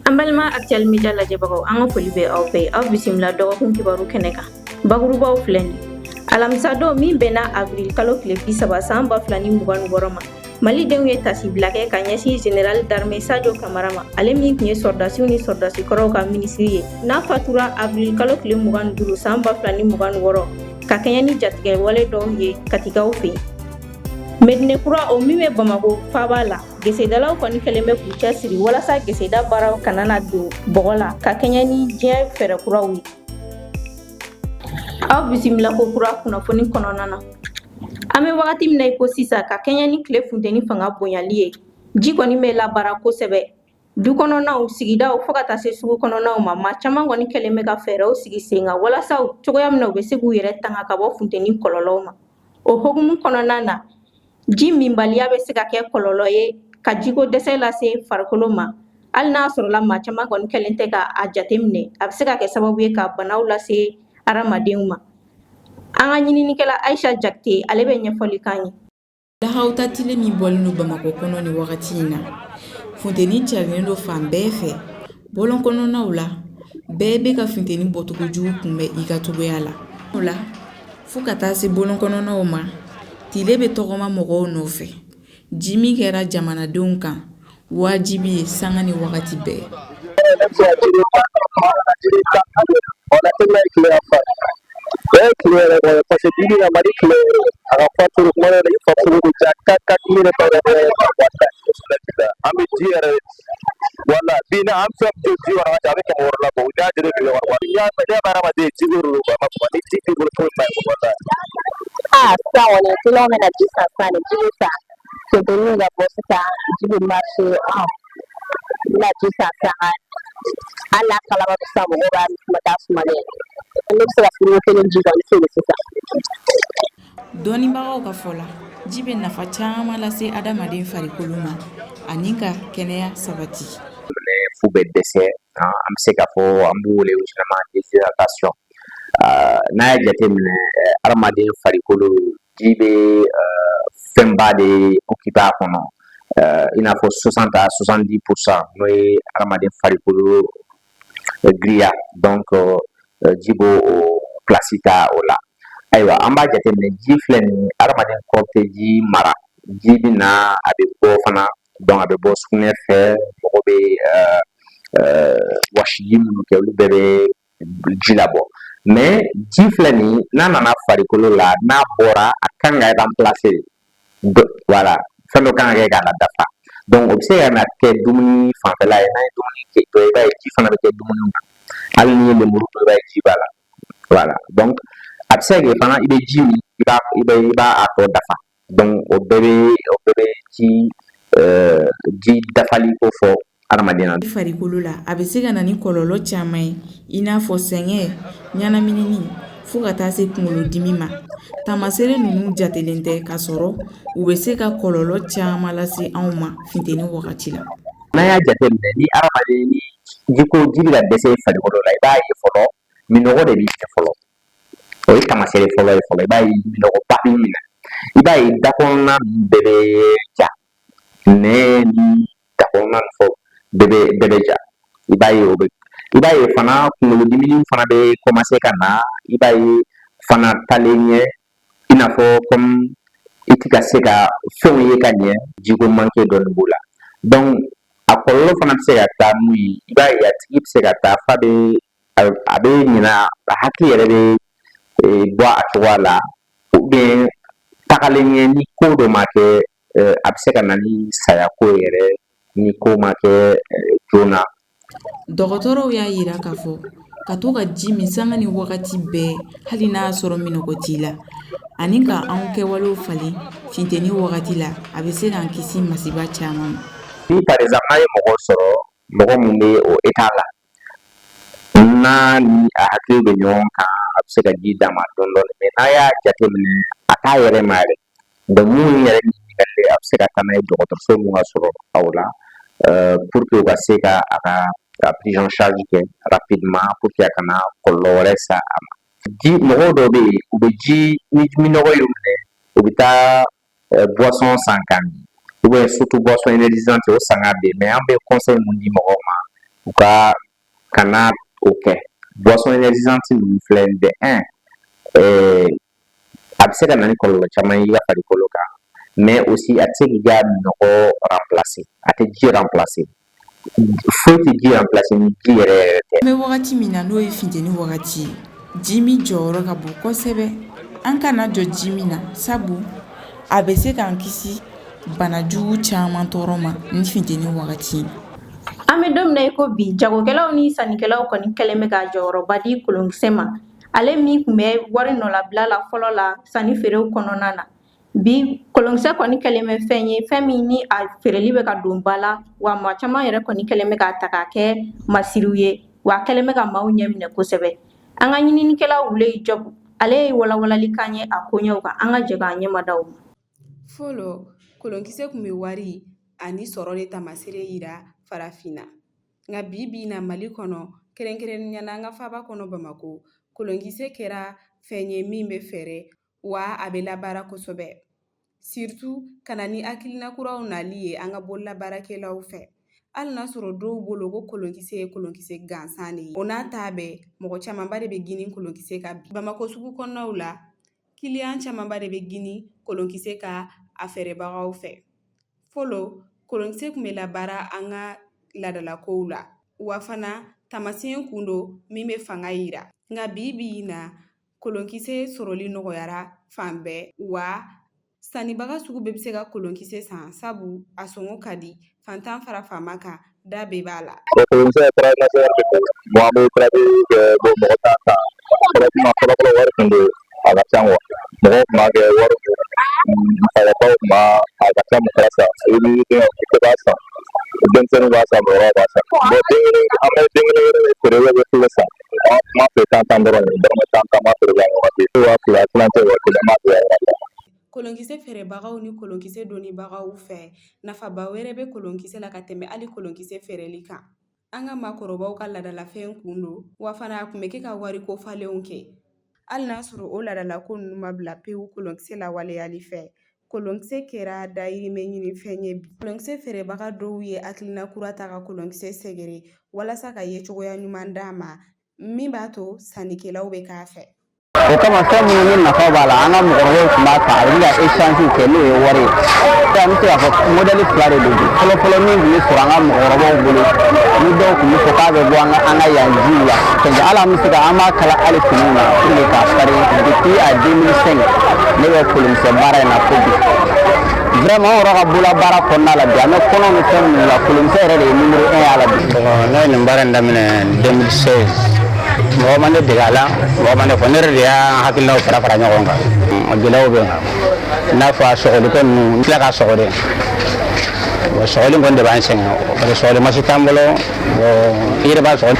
An balima Actuel Media lajɛbagaw, an ka foli bɛ aw bɛɛ. Aw bisimila dɔgɔkun kibaru kɛnɛ kan. Bakurubaw filɛ nin: alamisa don min bɛnna avril kalo tile 30 san 2026 ma, Malidenw ye tasibila kɛ ka ɲɛsin général d'armée Sadio Kamara ma, ale min tun ye sɔrɔdasiw ni sɔrɔdasikɔrɔw ka minisiri ye, n'a fatura avril kalo tile 25 san 2026, ka kɛɲɛ ni jatigɛ wale dɔw ye Katikaw fɛ yen. Medine kura, o min bɛ Bamako faaba la, gesedalaw kɔni kɛlen bɛ k'u cɛsiri walasa geseda baaraw kana na don bɔgɔ la, ka kɛɲɛ ni diɲɛ fɛɛrɛ kuraw ye. Aw bisimila ko kura kunnafoni kɔnɔna na. An bɛ wagati min na i ko sisan, ka kɛɲɛ ni tile funteni fanga bonyali ye, ji kɔni bɛ labaara kosɛbɛ du kɔnɔnaw, sigidaw, fo ka taa se sugu kɔnɔnaw ma. Maa caman kɔni kɛlen bɛ ka fɛɛrɛw sigi sen kan walasa cogoya min na u bɛ se k'u yɛrɛ tanga ka bɔ funteni kɔlɔlɔw ma. O hukumu kɔnɔna na, ji minbaliya bɛ se ka kɛ kɔlɔlɔ ye ka jiko dɛsɛ lase farikolo ma. Hali n'a sɔrɔla maa caman kɔni kɛlen tɛ ka a jateminɛ, a bɛ se ka kɛ sababu ye ka banaw lase hadamadenw ma. An ka ɲininikɛla Ayisa Jakite, ale bɛ ɲɛfɔli k'an ye. Lahawuta tile min bɔlen don Bamakɔ kɔnɔ nin wagati in na, funteni carilen don fan bɛɛ fɛ. Bɔlɔn kɔnɔnaw la, bɛɛ bɛ ka funteni bɔcogo jugu kunbɛn i ka cogoya la. O la, fo ka taa se bɔlɔn kɔnɔnaw ma, tile bɛ tɔgɔma mɔgɔw nɔfɛ. Ji min kɛra jamanadenw kan wajibi ye sanga ni wagati bɛɛ. Tile yɛrɛ kɔnɔ, parce que bi bi in na, Mali tile a ka fa turu kuma dɔ la, i farikolo bɛ ja ka ka yɛrɛ an bɛ ji yɛrɛ wala bi na an fɛn jɔ ji kɔnɔ ka ca, a bɛ 600 labɔ. N'i y'a jate tile kɔnɔ, n'i y'a n'i y'a mɛn hadamaden ji ko de don quoi, ma ni ji t'i bolo, foyi ma ɲi wala. Aa, sisan kɔni client bɛ na ji san sisan de, ji bɛ san, funteni bɛ ka bɔ sisan, ji bɛ marché. N bɛna ji san sisan, hali n'a kalama sisan, mɔgɔw b'a kuma taa sumalen, ne bɛ se ka frigo kelen ji kɔni feere sisan. Dɔnnibagaw ka fɔ la, ji bɛ nafa caman lase adamaden farikolo ma ani ka kɛnɛya sabati. Fu bɛ dɛsɛ, an bɛ se k'a fɔ an b'u wele généralement déshydratation. N'a y'a jateminɛ, hadamaden farikolo, ji bɛ fɛnba de occuper a kɔnɔ, i n'a fɔ 60 à 70 %, n'o ye hadamaden farikolo giriya. Donc ji b'o o place ta o la. Ayiwa, an b'a jateminɛ, ji filɛ nin ye, hadamaden kɔ tɛ ji mara, ji bɛ na, a bɛ bɔ fana. Donc a bɛ bɔ sugunɛ fɛ, mɔgɔ bɛ wɔsiji minnu kɛ, olu bɛɛ bɛ ji labɔ. Mais ji filɛ nin ye, n'a nana farikolo la, n'a bɔra, a kan ka remplacer. Voilà, fɛn dɔ kan ka kɛ k'a la dafa. Donc o bɛ se ka na kɛ dumuni fanfɛla ye. N'an ye dumuni kɛ, i b'a ye ji fana bɛ kɛ dumuni na. Hali n'i ye lemuru dun, i b'a ye ji b'a la. Voilà, donc a bɛ se ka kɛ fana i bɛ ji min, i b'a a tɔ dafa. Donc o bɛɛ bɛ ji dafali ko fɔ hadamaden na. Farikolo la, a bɛ se ka na ni kɔlɔlɔ caman ye, i n'a fɔ sɛgɛn, ɲɛnaminini, fo ka taa se kunkolodimi ma. Taamasere ninnu jatelen tɛ ka sɔrɔ u bɛ se ka kɔlɔlɔ caman lase anw ma funteni wagati la. N'an y'a jateminɛ, ni hadamaden ni jiko ji bɛ ka dɛsɛ i farikolo la, i b'a ye fɔlɔ, minɔgɔ de b'i minɛ fɔlɔ. O ye taamasere fɔlɔ ye fɔlɔ. I b'a ye minɔgɔba b'i minɛ, i b'a ye da kɔnɔna ninnu bɛɛ bɛ ja, nɛn ni da kɔnɔna ni fɛnw bɛɛ bɛ ja. I b'a ye o bɛ, i b'a ye fana kunkolodimi fana bɛ commencer ka na. I b'a ye fana taalen ɲɛ, i n'a fɔ comme i ti ka se ka fɛnw ye ka ɲɛ, jiko manque dɔɔni b'o la. Donc a kɔlɔlɔ fana bɛ se ka taa mun ye? I b'a ye a tigi bɛ se ka taa f'a bɛ a bɛ ɲina, a hakili yɛrɛ bɛ bɔ a cogoya la, ou bien tagalen ɲɛ, ni ko dɔ ma kɛ, a bɛ se ka na ni saya ko yɛrɛ, ni ko ma kɛ joona. Dɔgɔtɔrɔw y'a yira k'a fɔ ka to ka ji min sanga ni wagati bɛɛ, hali n'a y'a sɔrɔ minɔgɔ t'i la, ani ka anw kɛwalew falen funteni wagati la, a bɛ se k'an kisi masiba caman ma. Ni par exemple n'a ye mɔgɔ sɔrɔ, mɔgɔ mun bɛ o état la, n'a ni a hakili bɛ ɲɔgɔn kan, a bɛ se ka ji d'a ma dɔɔni dɔɔni. Mais n'a y'a jateminɛ a t'a yɛrɛ ma yɛrɛ, donc mun yɛrɛ ɲininkali, a bɛ se ka taa n'a ye dɔgɔtɔrɔso mun ka sɔrɔ aw la, pour que u ka se ka a ka prise en charge kɛ rapidement, pour que a kana kɔlɔlɔ wɛrɛ sa a ma. Ji, mɔgɔw dɔw bɛ yen, u bɛ ji ni minɔgɔ y'u minɛ, u bɛ taa boisson san k'a min, ou bien surtout boisson énergisante, o san k'a min. Mais an bɛ conseil mun di mɔgɔw ma? U ka kana o kɛ. Boisson énergisante ninnu filɛ de, un, a bɛ se ka na ni kɔlɔlɔ caman ye i ka farikolo kan, mais aussi a tɛ se k'i ka minɔgɔ remplacer, a tɛ ji remplacer. Foyi tɛ ji remplacer ni ji yɛrɛ yɛrɛ tɛ. An bɛ wagati min na, n'o ye funteni wagati ye, ji min jɔyɔrɔ ka bon kosɛbɛ. An kana jɔ ji min na, sabu a bɛ se k'an kisi bana jugu caman tɔɔrɔ ma ni funteni wagati in. An bɛ don min na i ko bi, jagokɛlaw ni sannikɛlaw kɔni kɛlen bɛ ka jɔyɔrɔba di kolonkisɛ ma, ale min tun bɛ wari nɔlabila la fɔlɔ la sanni feerew kɔnɔna na. Bi, kolonkisɛ kɔni kɛlen bɛ fɛn ye, fɛn min ni a feereli bɛ ka don ba la, wa maa caman yɛrɛ kɔni kɛlen bɛ k'a ta k'a kɛ masiriw ye, wa a kɛlen bɛ ka maaw ɲɛ minɛ kosɛbɛ. An ka ɲininikɛla Wule Jɔbu, ale ye walawalali kan ye a koɲɛw kan. An ka jɛ k'an ɲɛmada o ma. Fɔlɔ, kolonkisɛ tun bɛ wari ani sɔrɔ de taamasere yira Farafinna. Nka bi bi in na, Mali kɔnɔ, kɛrɛnkɛrɛnnenya la an ka faaba kɔnɔ Bamako, kolonkisɛ kɛra fɛn ye min bɛ fɛɛrɛ wa a bɛ labaara kosɛbɛ, surtout ka na ni hakilina kuraw nali ye an ka bololabaarakɛlaw fɛ. Hali n'a sɔrɔ dɔw bolo ko kolonkisɛ ye kolonkisɛ gansan de ye, o n'a ta bɛɛ, mɔgɔ camanba de bɛ gini kolonkisɛ kan bi. Bamakɔ sugu kɔnɔnaw la, kiliyan camanba de bɛ gini kolonkisɛ ka a fɛɛrɛbagaw fɛ. Fɔlɔ, kolonkisɛ tun bɛ labaara an ka laadalakow la, wa fana taamasiyɛn kun don min bɛ fanga yira. Nka bi bi in na, kolonkisɛ sɔrɔli nɔgɔyara fan bɛɛ, wa sannibaga sugu bɛɛ bɛ se ka kolonkisɛ san, sabu a sɔngɔ ka di, fantan fara faama kan, da bɛɛ b'a la. Kolonkisɛ travail de don. Bon, an bɛ travail kɛ. Bon, mɔgɔ t'a ta fɔlɔ. Kuma fɔlɔ fɔlɔ, wari tun don, a ka ca quoi. Mɔgɔw tun b'a kɛ wari, musakabaw tun b'a, a ka ca. Mun kɛra sa, i b'i den i b'a san, denmisɛnninw b'a san, mɔgɔkɔrɔbaw b'a san. Bon, den kelen, an bɛ den kelen kelen de feere, bɛ kilo san. An b'a feere 10 10 dɔrɔn de, dɔrɔmɛ 10 10 b'a feere la wagati 2000, tilancɛ 1000 b'a feere. Kolonkisɛ feerebagaw ni kolonkisɛ donnibagaw fɛ, nafaba wɛrɛ bɛ kolonkisɛ la ka tɛmɛ hali kolonkisɛ feereli kan. An ka maakɔrɔbaw ka laadalafɛn kun don, wa fana a tun bɛ kɛ ka wariko falenw kɛ. Hali n'a sɔrɔ o laadalako ninnu ma bila pewu kolonkisɛ lawaleyali fɛ, kolonkisɛ kɛra dayirimɛ ɲini fɛn ye bi. Kolonkisɛ feerebaga dɔw ye hakilina kura ta ka kolonkisɛ sɛgɛrɛ walasa ka ye cogoya ɲuman d'a ma min b'a to sannikɛlaw bɛ k'a fɛ. O kama, fɛn minnu ni nafa b'a la, an ka mɔgɔkɔrɔbaw tun b'a ta, a bɛ ka échange kɛ, n'o ye wari ye. An bɛ se k'a fɔ modèle fila de don bi. Fɔlɔ fɔlɔ, min tun bɛ sɔrɔ an ka mɔgɔkɔrɔbaw bolo, ni dɔw tun bɛ fɔ k'a bɛ bɔ an ka yan jiw la, hali an bɛ se ka an b'a kala hali finiw na pour que k'a pari. Depuis à 2005, ne bɛ kolonkisɛ baara in na fo bi. Vraiment, an yɛrɛ ka bolola baara kɔnɔna la bi, an bɛ kɔnɔ ni fɛn minnu la, kolonkisɛ yɛrɛ de ye numéro 1 y'a la bi. Bon, ne ye nin baara in daminɛ 2016. Mɔgɔ ma ne dege a la, mɔgɔ ma ne fɔ. Ne yɛrɛ de y'a hakilinaw fara fara ɲɔgɔn kan. Gɛlɛyaw bɛ n n'a fɔ a sɔgɔliko ninnu, n tila k'a sɔgɔ de. Bon, sɔgɔli kɔni de b'an sɛgɛn, parce que sɔgɔli masi t'an bolo. Bon, i yɛrɛ b'a sɔgɔ,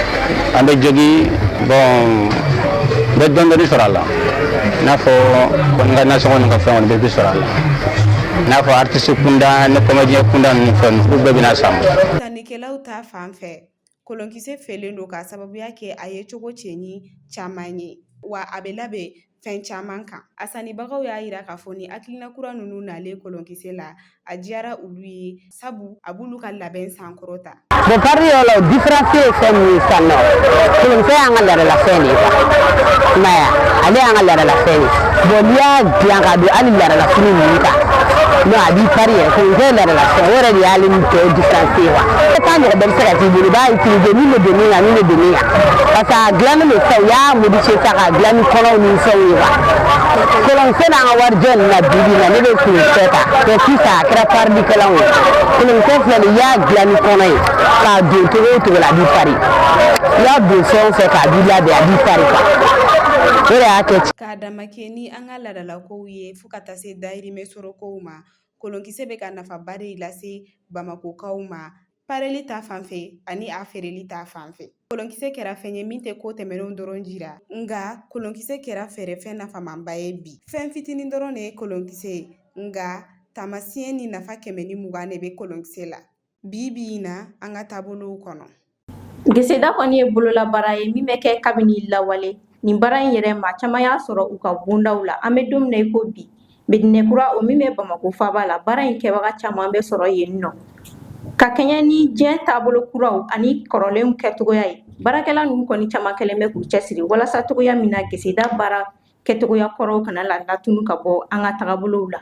an bɛ jogi. Bon, n bɛ dɔɔni dɔɔni sɔrɔ a la, i n'a fɔ kɔni ka nasɔngɔ ni ka fɛn kɔni bɛɛ bɛ sɔrɔ a la, i n'a fɔ artiste kunda ni comédien kunda ninnu, fɛn ninnu, olu bɛɛ bɛna san. Sannikɛlaw ta fan fɛ, kolonkisɛ feerelen don k'a sababuya kɛ a ye cogo cɛɲi caman ye, wa a bɛ labɛn fɛn caman kan. A sannibagaw y'a yira k'a fɔ ni hakilina kura ninnu nalen kolonkisɛ la, a diyara olu ye, sabu a b'olu ka labɛn sankɔrɔta. Bon, pari yɔrɔ la, o différence ye fɛn min ye sisan nɔ, kolonkisɛ y'an ka laadalafɛn de ye quoi. I m'a ye wa, ale y'an ka laadalafɛn de ye. Bon, n'i y'a dilan ka don hali laadalafini ninnu kan, non, a b'i pari yɛrɛ. Kolonkisɛ ye laadalafɛn, o yɛrɛ de y'ale ni tɔw différence ye quoi. Taa ɲɔgɔn bɛɛ bɛ se ka k'i bolo, i b'a utiliser min bɛ don min kan, min bɛ don min kan, parce que a dilannen don sisan, u y'a modifier sisan k'a dilan ni kɔnɔw ni fɛnw ye quoi. Kolonkisɛ n'an ka warijɛ ninnu na, bi bi in na, ne bɛ kolonkisɛ ta, mais sisan a kɛra parilikɛlanw ye. Kolonkisɛ filɛ nin ye, i y'a dilan ni kɔnɔ ye k'a don cogo o cogo la, a b'i pari. I y'a don fɛn o fɛn k'a b'i labɛn, a b'i pari quoi. O de y'a kɛ. K'a dama kɛ ni an ka laadalakow ye fo ka taa se dayirimɛ sɔrɔkow ma, kolonkisɛ bɛ ka nafaba de lase Bamakokaw ma, pareli ta fan fɛ ani a feereli ta fan fɛ. Kolonkisɛ kɛra fɛn ye min tɛ ko tɛmɛnenw dɔrɔn jira, nka kolonkisɛ kɛra feerefɛn nafamanba ye bi. Fɛn fitinin dɔrɔn de ye kolonkisɛ ye, nka taamasiyɛn ni nafa 120 de bɛ kolonkisɛ la bi bi in na an ka taabolow kɔnɔ. Geseda kɔni ye bololabaara ye min bɛ kɛ kabini lawale. Nin baara in yɛrɛ, maa caman y'a sɔrɔ u ka bondaw la. An bɛ don min na i ko bi, Medinɛ kura, o min bɛ Bamako faaba la, baara in kɛbaga caman bɛ sɔrɔ yen nɔ. Ka kɛɲɛ ni diɲɛ taabolo kuraw ani kɔrɔlenw kɛcogoya ye, baarakɛla ninnu kɔni caman kɛlen bɛ k'u cɛsiri walasa cogoya min na geseda baara kɛcogoya kɔrɔw kana la latunu ka bɔ an ka tagabolow la.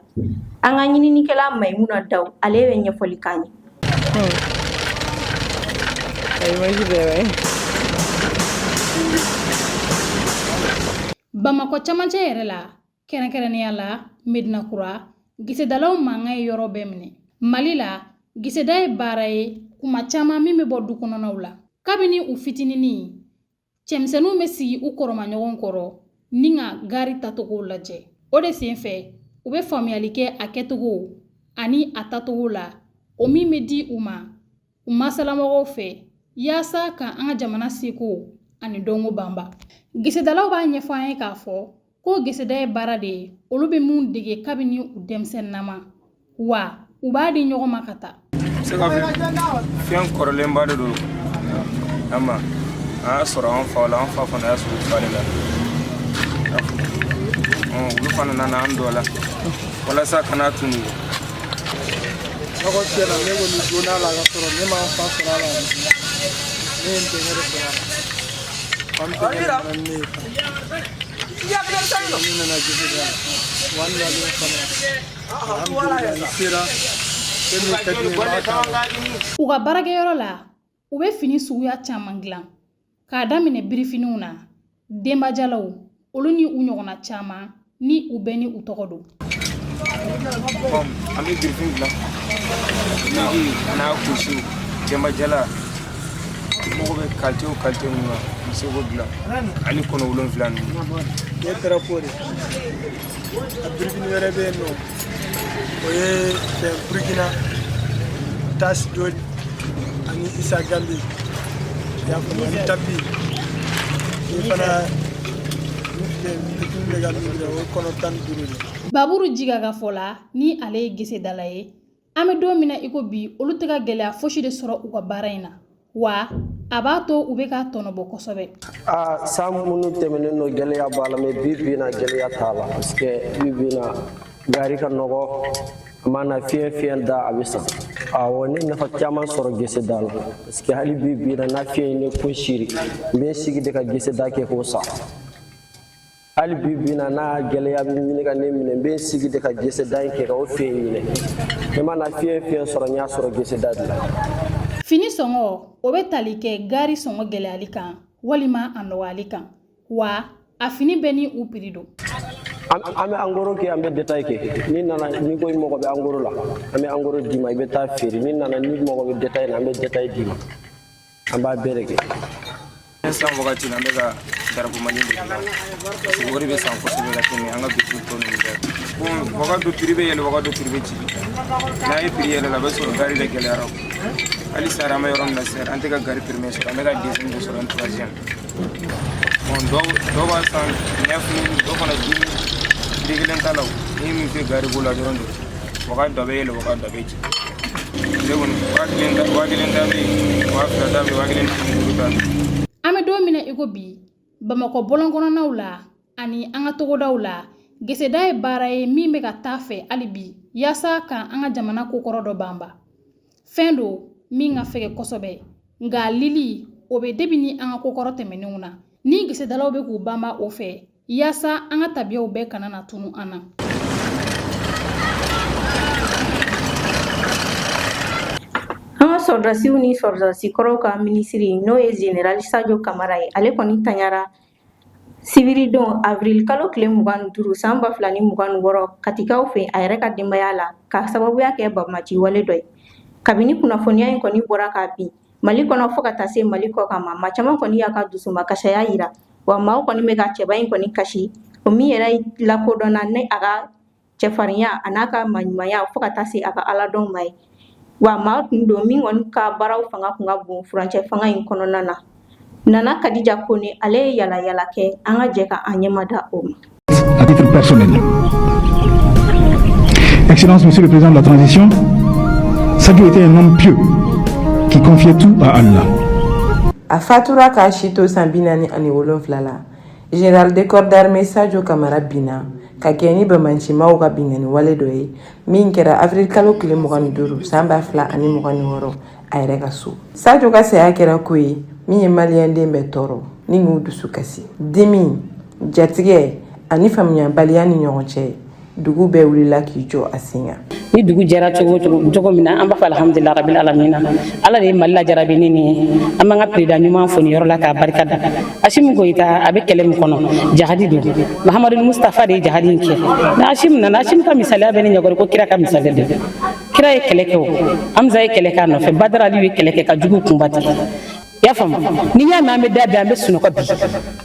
An ka ɲininikɛla Mayimuna Daw, ale bɛ ɲɛfɔli k'an ye. Bamakɔ camancɛ yɛrɛ la, kɛrɛnkɛrɛnnenya la Medina Kura, gesedalaw mankan ye yɔrɔ bɛɛ minɛ. Mali la, geseda ye baara ye kuma caman min bɛ bɔ du kɔnɔnaw la. Kabini u fitininin, cɛmisɛnninw bɛ sigi u kɔrɔmaɲɔgɔn kɔrɔ ni ka gari tacogo lajɛ. O de senfɛ, u bɛ faamuyali kɛ a kɛcogo ani a tacogo la, o min bɛ di u ma u masalamɔgɔw fɛ yaasa ka an ka jamana seko ani dɔnko banba. Gesedalaw b'a ɲɛfɔ an ye k'a fɔ ko geseda ye baara de ye olu bɛ mun dege kabini u denmisɛnninama, wa u b'a di ɲɔgɔn ma ka taa. Se ka fɛn kɔrɔlenba de don an ma, an y'a sɔrɔ an faw la, an fa fana y'a sɔrɔ u fa de la, olu fana nana an dɔ la walasa kana tunu. Nɔgɔ tiɲɛna, ne kɔni donna a la ka sɔrɔ ne ma n fa sɔrɔ a la, ne ye n denkɛ de sɔrɔ a la. An denkɛ nana ni ne ye fana, ne nana geseda la wa n nalen fana, alhamdulilayi, n sera fɛn min ka di n ye, n b'a k'a la. U ka baarakɛyɔrɔ la, u bɛ fini suguya caman dilan, k'a daminɛ birifiniw na, denbajalaw, olu ni u ɲɔgɔnna caman, ni u bɛɛ ni u tɔgɔ don. An bɛ birifin dilan, negi n'a kusiw, denbajala, mago bɛ qualité o qualité min na, n bɛ se k'o dilan, ani kɔnɔ wolonfila ninnu. Ne ye drapeau de, a birifini wɛrɛ bɛ yen nɔ, o ye fɛn Burukina tasi doli ani Isa Gambi, i y'a faamu, ani tapis ni fana bɛ ka min o ye kɔnɔ 15 de. Baburu Jiga ka fɔ la, ni ale ye gesedala ye, an bɛ don min na i ko bi, olu tɛ ka gɛlɛya fosi de sɔrɔ u ka baara in na, wa a b'a to u bɛ ka tɔnɔ bɔ kosɛbɛ. Aa, san minnu tɛmɛnen don, gɛlɛya b'a la, mais bi bi na, gɛlɛya t'a la, parce que bi bi na, gari ka nɔgɔ, a mana fiɲɛ fiɲɛ da, a bɛ san. Awɔ, ne nafa caman sɔrɔ geseda la, parce que hali bi bi na, n'a fiɲɛ ye ne kun siri, n bɛ n sigi de ka geseda kɛ k'o san. Hali bi bi na, n'a gɛlɛya bɛ ɲini ka ne minɛ, n bɛ n sigi de ka geseda in kɛ ka o fiɲɛ ɲinɛ. Ne mana fiɲɛ fiɲɛ sɔrɔ, n y'a sɔrɔ geseda de la. Fini sɔngɔ, o bɛ tali kɛ gari sɔngɔ gɛlɛyali kan walima a nɔgɔyali kan, wa a fini bɛɛ ni u prix don. An bɛ en gros kɛ, an bɛ détail kɛ. N'i nana, n'i ko i mago bɛ en gros la, an bɛ en gros d'i ma, i bɛ taa feere. N'i nana, n'i mago bɛ détail la, an bɛ détail d'i ma. An b'a bɛɛ de kɛ. Sisan wagati la, an bɛ ka drapeau malien de dilan, parce que o de bɛ san kosɛbɛ ka tɛmɛ an ka birifin tɔ ninnu bɛɛ. Bon, waga dɔ prix bɛ yɛlɛ, waga dɔ prix bɛ jigin. N'a ye prix yɛlɛ, a bɛ sɔrɔ gari de gɛlɛyara. Hali sisan, an bɛ yɔrɔ min na sisan, an tɛ ka gari premier sɔrɔ, an bɛ ka deuxième de sɔrɔ, an troisième. Bon, dɔw b'a san 9000, dɔw fana 10 000. Prix kelen t'a la. O ni ye min fɛ gari ko la dɔrɔn de, waga dɔ bɛ yɛlɛ, waga dɔ bɛ jigin. Ne kɔni, 1000 ta, 1000 ta bɛ yen, 2000 ta bɛ yen, 1500 ta bɛ yen. An bɛ don min na i ko bi, Bamakɔ bɔlɔn kɔnɔnaw la ani an ka togodaw la, geseda ye baara ye min bɛ ka taa fɛ hali bi yaasa ka an ka jamana kokɔrɔ dɔ banba. Fɛn don min ka fɛgɛ kosɛbɛ, nka lili o bɛ debi ni an ka kokɔrɔ tɛmɛnenw na, ni gesedalaw bɛ k'u banba o fɛ yaasa an ka tabiyaw bɛɛ kana na tunu an na. An ka sɔrɔdasiw ni sɔrɔdasi kɔrɔw ka minisiri, n'o ye général Sadio Kamara ye, ale kɔni tanyara sibiridon avril kalo tile 25 san 2026 Katikaw fɛ a yɛrɛ ka denbaya la, ka sababuya kɛ banbaanci wale dɔ ye. Kabini kunnafoniya in kɔni bɔra k'a bin Mali kɔnɔ fo ka taa se Mali kɔ kan ma, maa caman kɔni y'a ka dusumakasaya yira, wa maaw kɔni bɛ ka cɛba in kɔni kasi, o min yɛrɛ lakodɔnna ni a ka cɛfarinya a n'a ka maɲumanya fo ka taa se a ka aladɔn ma ye. Wa maa tun don min kɔni ka baaraw fanga kun ka bon furancɛ fanga in kɔnɔna na. Nana Kadija Kone, ale ye yala yala kɛ, an ka jɛ ka an ɲɛmada o ma. À titre personnel. Excellence, Monsieur le Président de la Transition, Sadio était un homme pieux qui confiait tout à Allah. A fatura k'a si to san 47 la. Général de corps d'armée Sadio Kamara binna ka kɛɲɛ ni banbaancimaw ka binkanni wale dɔ ye min kɛra avril kalo tile 25 san 2026 a yɛrɛ ka so. Sadio ka saya kɛra ko ye min ye maliyɛnden bɛɛ tɔɔrɔ ni k'u dusu kasi. Dimi, jatigɛ ani faamuyabaliya ni ɲɔgɔn cɛ, dugu bɛɛ wulila k'i jɔ a sen kan. Ni dugu jɛra cogo cogo cogo min na, an b'a fɔ alhamdulilah rabil alamina. Ala de ye Mali lajarabi ni nin ye. An b'an ka président ɲuman fo nin yɔrɔ la k'a barika da. Asimi Goyita, a bɛ kɛlɛ min kɔnɔ, jahadi don. Mahamadu Mustafa de ye jahadi in kɛ. Ni Asimi nana, Asimi ka misaliya bɛ ne ɲɛkɔrɔ ko kira ka misaliya de. Kira ye kɛlɛ kɛ, o Hamza ye kɛlɛ kɛ a nɔfɛ, Badara Aliyu ye kɛlɛ kɛ ka jugu kunba tigɛ. I y'a faamu? N'i y'a mɛn an bɛ da bi, an bɛ sunɔgɔ bi,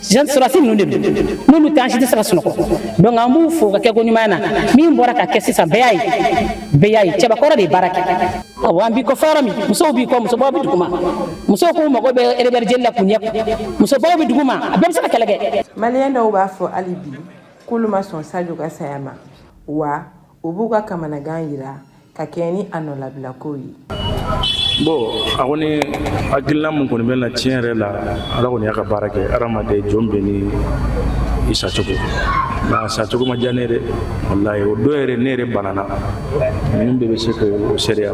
sɔrɔdasi ninnu de don. N'olu tɛ, an si tɛ se ka sunɔgɔ. Donc an b'u fo ka kɛ ko ɲuman na. Min bɔra ka kɛ sisan, bɛɛ y'a ye, bɛɛ y'a ye. Cɛbakɔrɔ de ye baara kɛ. Awɔ, an b'i kɔ fɔ yɔrɔ min, musow b'i kɔ, musobaw bɛ duguma. Musow k'u mago bɛ rebelle la k'u ɲɛ, musobaw bɛ duguma, a bɛɛ bɛ se ka kɛlɛ kɛ. Maliyɛn dɔw b'a fɔ hali bi k'olu ma sɔn Sadio ka saya ma, wa u b'u ka kamanagan yira ka kɛɲɛ ni a nɔlabilako ye. Bon, a kɔni hakilina mun kɔni bɛ na, tiɲɛ yɛrɛ la, Ala kɔni y'a ka baara kɛ. Hadamaden jɔn bɛ ni i sacogo, nka a sacogo ma diya ne ye dɛ, walayi. O don yɛrɛ, ne yɛrɛ banana. Ninnu bɛɛ bɛ se k'o seereya.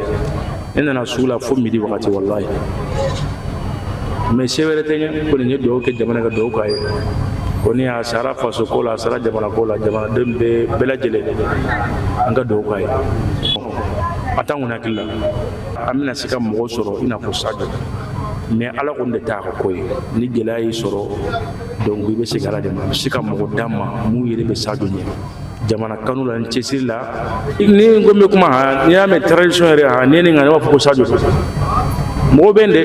Ne nana sugu la fo midi wagati, walayi. Mais se wɛrɛ tɛ ɲɛ kɔni, n ye dugawu kɛ jamana ka dugawu k'a ye kɔni. A sara faso ko la, a sara jamana ko la. Jamanaden bɛɛ bɛɛ lajɛlen, an ka dugawu k'a ye. A t'an kɔni hakili la an bɛna se ka mɔgɔ sɔrɔ i n'a fɔ Sadio, mais Ala kɔni de t'a ka ko ye. Ni gɛlɛya y'i sɔrɔ, donc i bɛ segin Ala de ma. A bɛ se ka mɔgɔ d'a ma mun yɛrɛ bɛ Sadio ɲɛ jamana kanu la ni cɛsiri la. Ni n ko n bɛ kuma han, n'i y'a mɛn transition yɛrɛ han, ni ye nin kan, ne b'a fɔ ko Sadio don. Mɔgɔ bɛ yen dɛ,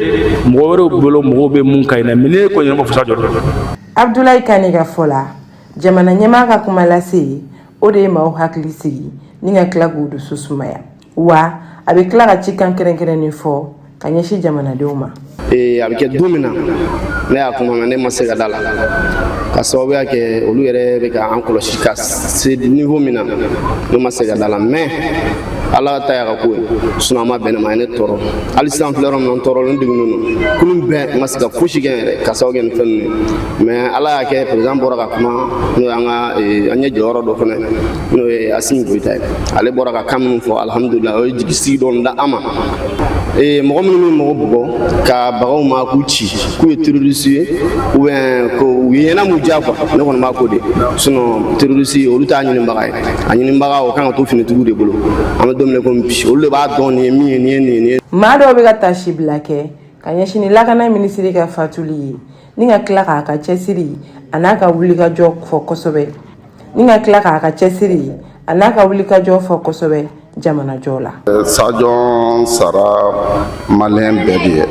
mɔgɔ wɛrɛw bolo, mɔgɔw bɛ mun ka ɲi na, mais ne kɔni b'a fɔ Sadio don. Abdoulaye Kane ka fɔ la, jamana ɲɛmaa ka kuma lase, o de ye maaw hakili sigi ni ka tila k'u dusu sumaya, wa a bɛ tila ka cikan kɛrɛnkɛrɛnnen fɔ ka ɲɛsin jamanadenw ma. Ee, a bɛ kɛ don min na, ne y'a kuma mɛn, ne ma se ka da la, ka sababuya kɛ olu yɛrɛ bɛ ka an kɔlɔsi ka se niveau min na, ne ma se ka da la. Mais Ala ta y'a ka ko ye, sinon a ma bɛn ne ma, a ye ne tɔɔrɔ. Hali sisan filɛ yɔrɔ min na, n tɔɔrɔlen, degunnen don. Kunun bɛɛ n ma se ka fosi kɛ n yɛrɛ, ka sababu kɛ nin fɛn ninnu ye. Mais Ala y'a kɛ, président bɔra ka kuma, n'o y'an ka an ɲɛ jɔyɔrɔ dɔ fana, n'o ye Asimi Goyita ye. Ale bɔra ka kan minnu fɔ, alhamdulilah, o ye jigisigi dɔɔni da an ma. Mɔgɔ minnu bɛ mɔgɔ bugɔ ka bagaw ma k'u ci k'u ye terroriste ye ou bien ko u ye ɲɛna m'u diya quoi, ne kɔni b'a ko de. Sinon terroriste, olu t'a ɲinibaga ye. A ɲinibaga, o kan ka to finitigiw de bolo. An bɛ don min na komi bi, olu de b'a dɔn nin ye min ye, nin ye nin ye, nin ye. Maa dɔw bɛ ka taasibila kɛ ka ɲɛsin ni lakana minisiri ka fatuli ye, ni ka tila k'a ka cɛsiri a n'a ka wulikajɔ fɔ kosɛbɛ, ni ka tila k'a ka cɛsiri a n'a ka wulikajɔ fɔ kosɛbɛ jamanajɔ la. Sadio sara maliyɛn bɛɛ de ye,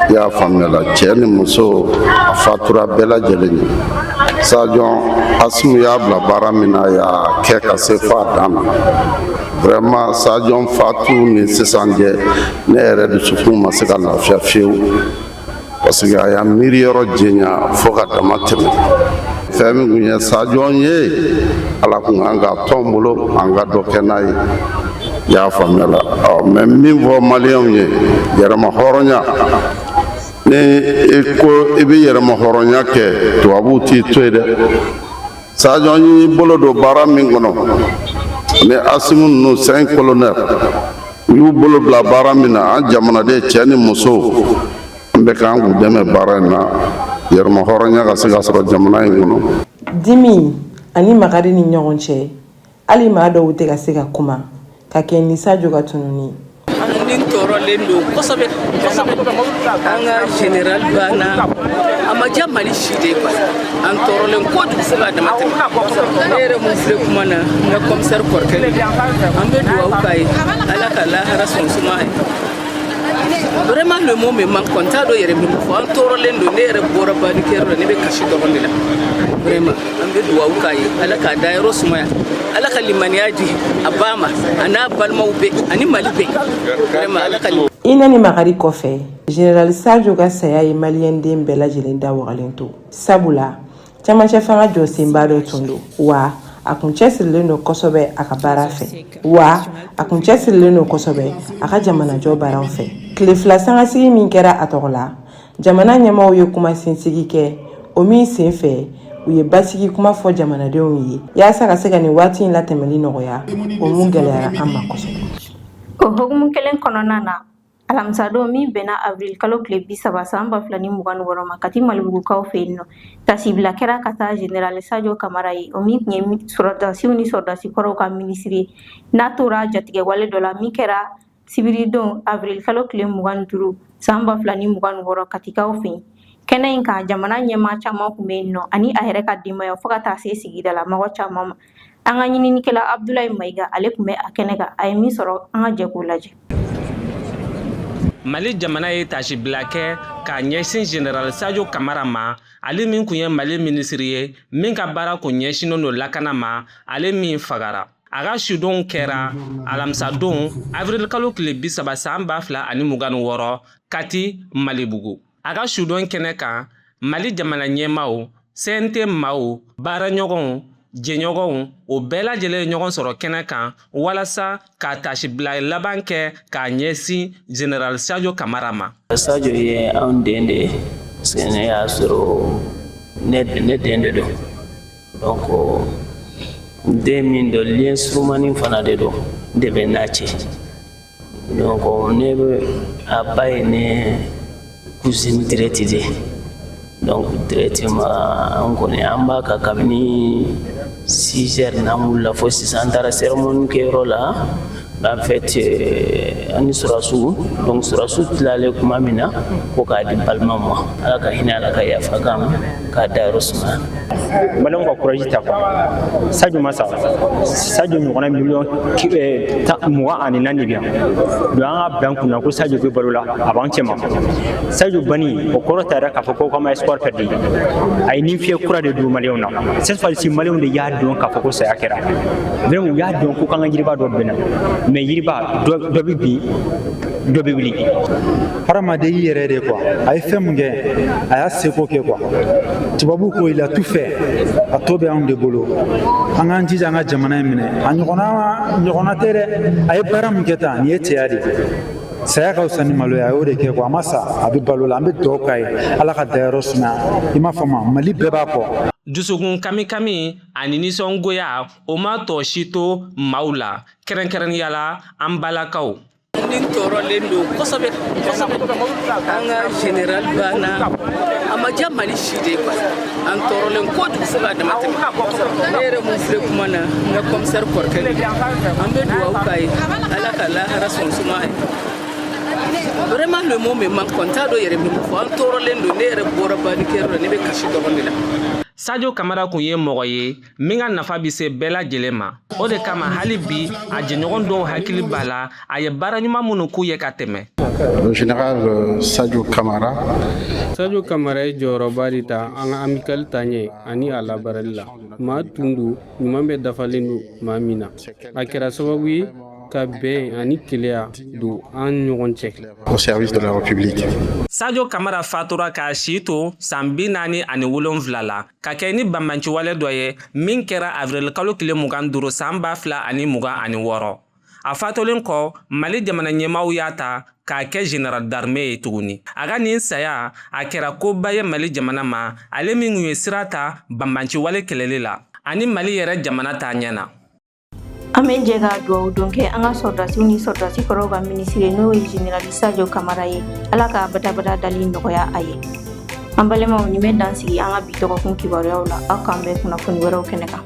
i y'a faamuya la, cɛ ni muso, a fatura bɛɛ lajɛlen ye. Sadio, Asimu y'a bila baara min na, a y'a kɛ ka se fo a dan na. Vraiment, Sadio fatu ni sisan cɛ, ne yɛrɛ dusukun ma se ka lafiya fiyewu, parce que a y'a miiri yɔrɔ jɛnya fo ka dama tɛmɛ. Fɛn min kun ye Sadio ye, Ala kun kan ka tɔn bolo an ka dɔ kɛ n'a ye, i y'a faamuya la. Ɔ, mais min fɔ maliyɛnw ye, yɛrɛma hɔrɔnya, ni i ko i bɛ yɛrɛma hɔrɔnya kɛ, tubabuw t'i to yen dɛ. Sadio y'i bolo don baara min kɔnɔ, ni Asimu ninnu, cinq colonels, u y'u bolo bila baara min na, an jamanaden cɛ ni muso, an bɛ k'an k'u dɛmɛ baara in na, yɛrɛma hɔrɔnya ka se ka sɔrɔ jamana in kɔnɔ. Dimi ani makari ni ɲɔgɔn cɛ, hali maa dɔw tɛ ka se ka kuma ka kɛ ni Sadio ka tununi. An ni tɔɔrɔlen don kosɛbɛ kosɛbɛ. An ka général banna, a ma diya Mali si de ye quoi. An tɔɔrɔlen kojugu fo k'a dama tɛmɛ. Ne yɛrɛ mun filɛ kuma na, n ka commissaire kɔrɔkɛ de don. An bɛ dugawu k'a ye, Ala ka lahara sɔn suma ye. Vraiment, le mot me manque, n t'a dɔn yɛrɛ min fɔ. An tɔɔrɔlen don. Ne yɛrɛ bɔra bannikɛyɔrɔ la, ne bɛ kasi dɔrɔn de la. Vraiment, an bɛ dugawu k'a ye, Ala k'a dayɔrɔ sumaya, Ala ka limaniya di a ba ma, a n'a balimaw bɛɛ ani Mali bɛɛ. Vraiment, Ala ka Hinɛ ni makari kɔfɛ, général Sadio ka saya ye maliyɛnden bɛɛ lajɛlen da wagalen to, sabula cɛmancɛ fanga jɔsenba dɔ tun don, wa a kun cɛsirilen don kosɛbɛ a ka baara fɛ, wa a kun cɛsirilen don kosɛbɛ a ka jamanajɔ baaraw fɛ. Tile 2 sangasigi min kɛra a tɔgɔ la, jamana ɲɛmaaw ye kuma sinsigi kɛ. O min sen fɛ, u ye basigi kuma fɔ jamanadenw ye yaasa ka se ka nin waati in latɛmɛli nɔgɔya, o mun gɛlɛyara an ma kosɛbɛ. O hukumu kelen kɔnɔna na, alamisadon min bɛnna avril kalo tile 30 san 2026 ma, Kati Malibugukaw fɛ yen nɔ, tasibila kɛra ka taa général Sadio Kamara ye, o min tun ye sɔrɔdasiw ni sɔrɔdasi kɔrɔw ka minisiri ye, n'a tora jatigɛwale dɔ la min kɛra sibiridon avril kalo tile 25 san 2026 Katikaw fɛ yen. Kɛnɛ in kan, jamana ɲɛmaa caman tun bɛ yen nɔ ani a yɛrɛ ka denbaya, fo ka taa se sigidala mɔgɔ caman ma. An ka ɲininikɛla Abdulayi Mayiga, ale tun bɛ a kɛnɛ kan. A ye min sɔrɔ, an ka jɛ k'o lajɛ. Mali jamana ye tasibila kɛ k'a ɲɛsin général Sadio Kamara ma, ale min kun ye Mali minisiri ye, min ka baara kun ɲɛsinnen don lakana ma, ale min fagara. A ka sudon kɛra alamisadon avril kalo tile 30 san 2026 Kati Malibugu. A ka sudon kɛnɛ kan, Mali jamana ɲɛmaaw, CNT maaw, baaraɲɔgɔnw, jɛɲɔgɔnw, o bɛɛ lajɛlen ye ɲɔgɔn sɔrɔ kɛnɛ kan walasa ka tasibila laban kɛ k'a ɲɛsin général Sadio Kamara ma. Sadio ye anw den de ye, parce que ne y'a sɔrɔ ne den de don. Donc den min don, lien surumani fana de don de bɛ n'a cɛ. Donc ne bɛ a ba ye ne cousine directe de. Donc directement an kɔni an b'a kan kabini 6 heures n'an wulila fo sisan, an taara cérémonie kɛyɔrɔ la. En fait ani sɔrɔdasiw, donc sɔrɔdasiw tilalen tuma min na ko k'a di balimaw ma. Ala ka hinɛ, Ala ka yafa k'an ma, k'a dayɔrɔ sumaya. Maliyɛnw ka courage ta quoi. Sadio ma sa, Sadio ɲɔgɔnna miliyɔn 24 de bɛ yan. Donc an ka bila an kunna ko Sadio bɛ balo la, a b'an cɛ ma. Sadio banni, o kɔrɔ t'a yɛrɛ k'a fɔ ko k'an ma espoir perdu. A ye nin fiɲɛ kura de don maliyɛnw na. Cette fois ci, maliyɛnw de y'a dɔn k'a fɔ ko saya kɛra. Vraiment, u y'a dɔn ko k'an ka yiriba dɔ binna, mais yiriba dɔ bɛ bin, dɔ bɛ wuli. Hadamaden y'i yɛrɛ de quoi. A ye fɛn mun kɛ, a y'a seko kɛ quoi. Tubabu ko il a tout fait, a tɔ bɛ anw de bolo. An k'an jija an ka jamana in minɛ. A ɲɔgɔnna ɲɔgɔnna tɛ dɛ. A ye baara min kɛ tan, nin ye cɛya de ye. Saya ka fisa ni malo ye. A y'o de kɛ quoi. A ma sa, a bɛ balo la. An bɛ dugawu k'a ye, Ala ka dayɔrɔ sumaya. I m'a faamu, Mali bɛɛ b'a kɔ. Dusukun kamikami ani nisɔngoya, o ma tɔ si to maaw la, kɛrɛnkɛrɛnnenya la an balakaw. Ni tɔɔrɔlen don kosɛbɛ kosɛbɛ. An ka général banna, a ma diya Mali si de ye quoi. An tɔɔrɔlen kojugu fo k'a dama tɛmɛ. Ne yɛrɛ mun filɛ kuma na, n ka commissaire kɔrɔkɛ de don. An bɛ dugawu k'a ye, Ala ka lahara sɔn suma ye. Vraiment, le mot me manque, n t'a dɔn yɛrɛ min fɔ. An tɔɔrɔlen don. Ne yɛrɛ bɔra bannikɛyɔrɔ la, ne bɛ kasi dɔrɔn de la. Sadio Kamara kun ye mɔgɔ ye min ka nafa bɛ se bɛɛ lajɛlen ma. O de kama, hali bi a jɛɲɔgɔn dɔw hakili b'a la, a ye baara ɲuman minnu k'u ye ka tɛmɛ. Le général Sadio Kamara. Sadio Kamara ye jɔyɔrɔba de ta an ka amicale taɲɛ ani a labaarali la. Maa tun don ɲuman bɛɛ dafalen don maa min na. A kɛra sababu ye ka bɛn ani keleya don an ɲɔgɔn cɛ. Au service de la République. Sadio Kamara fatura k'a si to san 47 la, ka kɛ ni banbanciwale dɔ ye min kɛra avril kalo tile 25 san 2026. A fatolen kɔ, Mali jamana ɲɛmaaw y'a ta k'a kɛ général d'armée ye tuguni. A ka nin saya, a kɛra koba ye Mali jamana ma, ale min tun ye sira ta banbanciwale kɛlɛli la ani Mali yɛrɛ jamana ta ɲɛ na. An bɛ jɛ ka dugawu don kɛ an ka sɔrɔdasiw ni sɔrɔdasi kɔrɔw ka minisiri, n'o ye général Sadio Kamara ye. Ala ka badabada dali nɔgɔya a ye. An balimaw, nin bɛ dan sigi an ka bi dɔgɔkun kibaruyaw la. Aw k'an bɛn kunnafoni wɛrɛw kɛnɛ kan.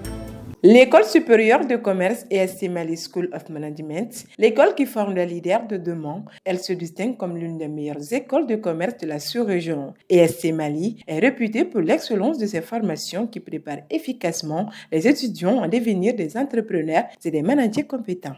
L'école supérieure de commerce ESC Mali School of Management, l'école qui forme les leaders de demain, elle se distingue comme l'une des meilleures écoles de commerce de la sous-région. ESC Mali est réputée pour l'excellence de ses formations qui préparent efficacement les étudiants à devenir des entrepreneurs et des managers compétents.